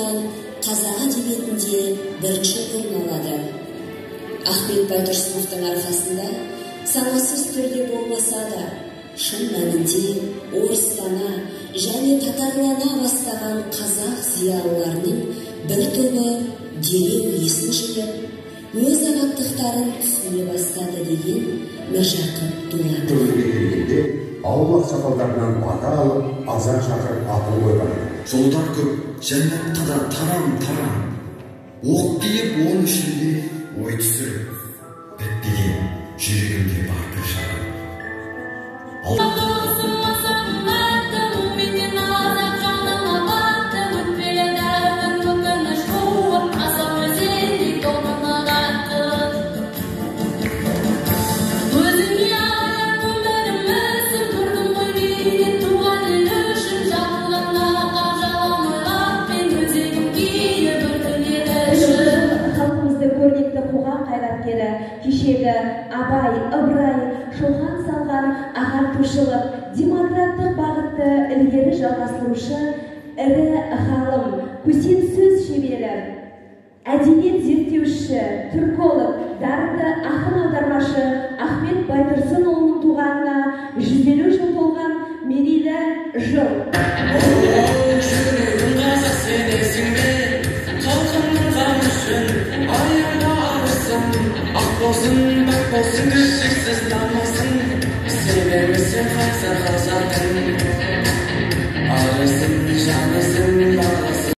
тұрғысынан қазақ әдебиетінде бірінші орын алады. Ахмет Байтұрсыновтың арқасында санасыз түрде болмаса да, шын мәнінде орыстана және татарлана бастаған қазақ зиялыларының бір тобы дереу есін жиып, өз ағаттықтарын түсіне бастады деген Міржақып Дулатов. Келгенде ауыл ақсақалдарынан бата алып, азан шақырып ақыл қойған. Жолдар көп, жәннатқа да тарам-тарам. Оқ тиіп оның ішінде ой түсіріп, бітпеген жүрегімде бар бір жара. Кешегі Абай, Ыбырай, Шоқан салған ағартушылық, демократтық бағытты ілгері жалғастырушы ірі ғалым, көсем сөз шебері, әдебиет зерттеуші, түрколог, дарынды ақын аудармашы Ахмет Байтұрсынұлының туғанына 150 жыл толған мерейлі жыл. Ақ болсын, бақ болсын, кіршіксіз намысың, сенбемесең қазір қазақ.